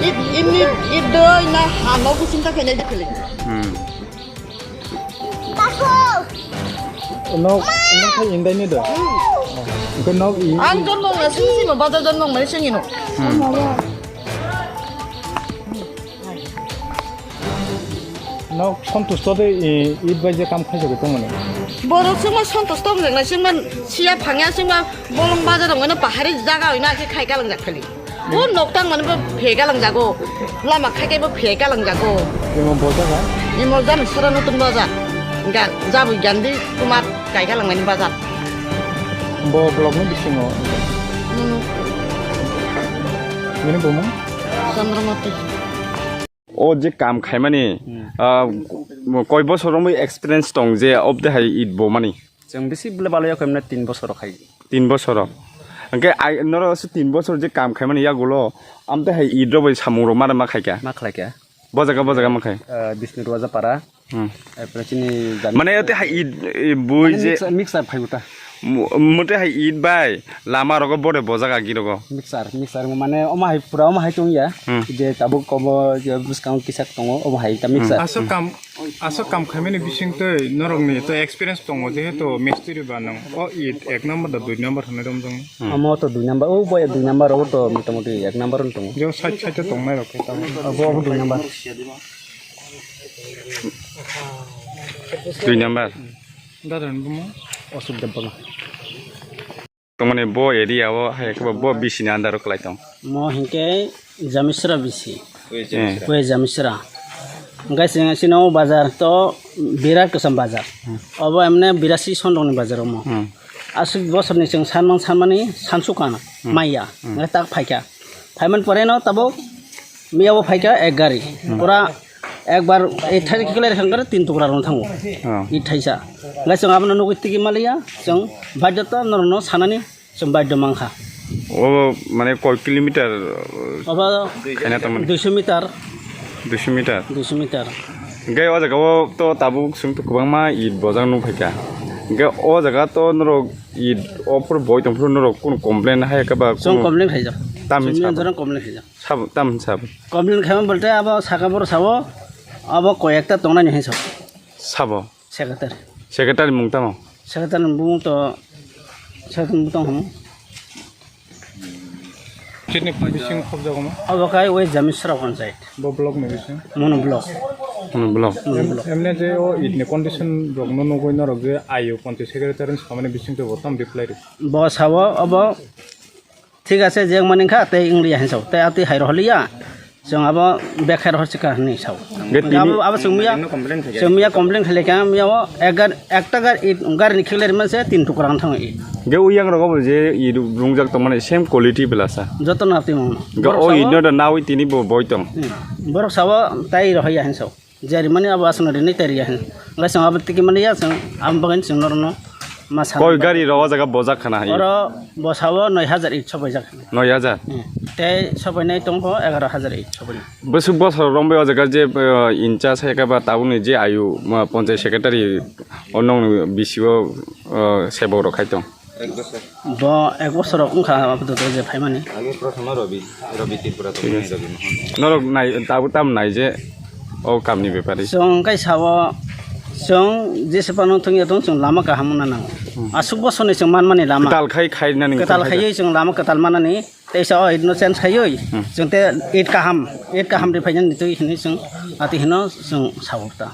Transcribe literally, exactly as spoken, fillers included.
Ini idoi na hano kusinta kene dikele. Hmm. Nok, nok hai indai ni do. Ke nok i. Ang jon mong na sing sing bazar jon mong mani sing ino. Hmm. Nok santusto de i, i bai je kam khai jagoi tong mani. Borok sing ma santusto mong na sing ma siya phangya sing ma bolong bazar ong na pahari jaga oi na ke khai kalang jak khali. O nok tang mani bo phe galang jago. Lama khai khe bo phe galang jago. Imo bo jaga? Imo jam sura nutun bazar. Ga-, jabu Gandhi Kumar kai galang mani bazar. Bo block ni bisingo. Hmm. Bini bumung? Chandramati. O je kam khaimani, Hmm. ah, koi bosor romwi experience tong je obde hai it bo mani? Chwng bisi bwle baloya khaimani tin bosor khai. Tin bosoro. Hwnkhe ai, norok se tin bosor je kam khaimani yagulo, amtwi hai id rok bai samung rok mano ma khaikha? Ma khlaikha. Bo jaga, bo jaga ma khai? Eh, Bishnu Raja Para. Hmm. Erpore chini jani Mane ate hai id, eh, bui Mane je mixer, mixer phaibo ta. Mo-, mote hai id bai lama rogo bore bo jaga girogo. Mixer, mixer mane omo hai pura omo hai tongya. Hmm. Je tabuk kobo je bwskang kisa tongo, omo hai ta mixer. Hmm. Aswk kam Aswk kam khaimani bisingtwi norokni to experience tongo, jehetu mistiri ba nwng o it ek number da dui number hwnwi romjak. Hmm. Omo to dui number, o bo dui number, o to motamoti ek number wng tongo. Je side side o tongnai rok khe tamo. Obo, obo dui number. Dui number. Dada ni bumo? Osuk Debbarma. Tongmani bo area o hai khe bo, bo bisini under o kwlai tong. Mo hinkhe Jamisra bisi. Eh. Kwe Jamisra. Hingke sini, sini o bazar to birat kwcham bazar. Hmm. Obo emne birasi sondongni bazar omo. Hmm. Aswk bosorni chwng sanmang sanmani sansukha Hmm. maya. Hmm. Hingke tak phaikha. Phaiman pore no tabuk miya bo phaikha ek gari. Hmm. Pura Ekbar ei thaisa khe khlai rwkha khe tin tukra rwna thango. Oh. I thaisa. Hingke chwng abono nugwi tigi maliya, chwng baidhota norokno sanani chwng baidho mankha. O mane koi kilometer Obo khaina tongmani? Duiso meter. Duiso meter? Duiso meter. Hingke o jaga o to tabuk chwng to kwbangma it bojak nukphaikha. Hingke o jaga to norok it o phuru boi tongphuru norok kunu complain hai khe ba Chwng kunu complain khaijak. Tam Chwng hinsa bo. Jora complain khaijak. Sabo, tam sabo. Complain khaima bolte abo saka boro sabo, abo koi ekta tongnani hinwi sabo. Sabo? Secretary. Secretary mung tamo? Secretary ni bumung to, secretary ni bumung tong hamo. Chini bising khobjago ma? Abo kai wei Jamisra panchayat. Bo block ni bising? Mono block. Mono block. Mono Em-, block. Emne je o it ni condition rok no nugwi norok je ayo panchayat secretary ni samani bising to bo tam reply ri. Bo sabo abo Thik ase, je wngmani wngkha, tei wngliya hinwi sao, tei atwi hai rohorliya, chwng abo bek hai rohor chikha hinwi sao. Hwnkhe abo, abo chwng miya, chwng miya complain khailai kha, miya o ek gar-, ekta gar-, it, gari ni khiklai rwmani se tin tukra wng thango it. Hwnkhe uyang rogo bo je it rungjak tongmani same quality belasa. Jotono atwi mano. Hwnkhe o it no da nawi tini bo boi tong. Hmm. Borok sao tai rohorya hinwi sao. Jari mani abo aswkno rinwi tei riya hwn. Hwnkhe chwng abo tiki mani ya, chwng abo bagwi chwng norokno ma sa. Koi gari rok o jaga bojak khana hai? Oro bosao noi hajar it sobaijak. Noi hajar? Hmm. Tei sobainai tongkho egaro hajar it sobainai. Bwswk bosor rombai o jaga je, uh, in charge hai khe ba tabukni je ayu, uh, panchayat secretary o nokni bisio, uh, sebok rok khai tong? Bo ek bosor rok wngkha apatot je phaimani. Age prothoma Rabi, Rabi Tripura to Thik ase. Rabi Mohan. Norok nai, tabuk tam nai je o kamni bepari. Chwng kai sao, chwng jese phano thwngya tong, chwng lama kaham wngna nango. Hmm. Aswk bosorni chwng manmani lama. Kwtal khai khainani Kwtal wngkha khai khaiwi chwng lama kwtal manani, teisa o it no change khaiwi, Hmm. chwng te it kaham, it kaham ri phainani twi hinwi chwng ati hino chwng sao ta.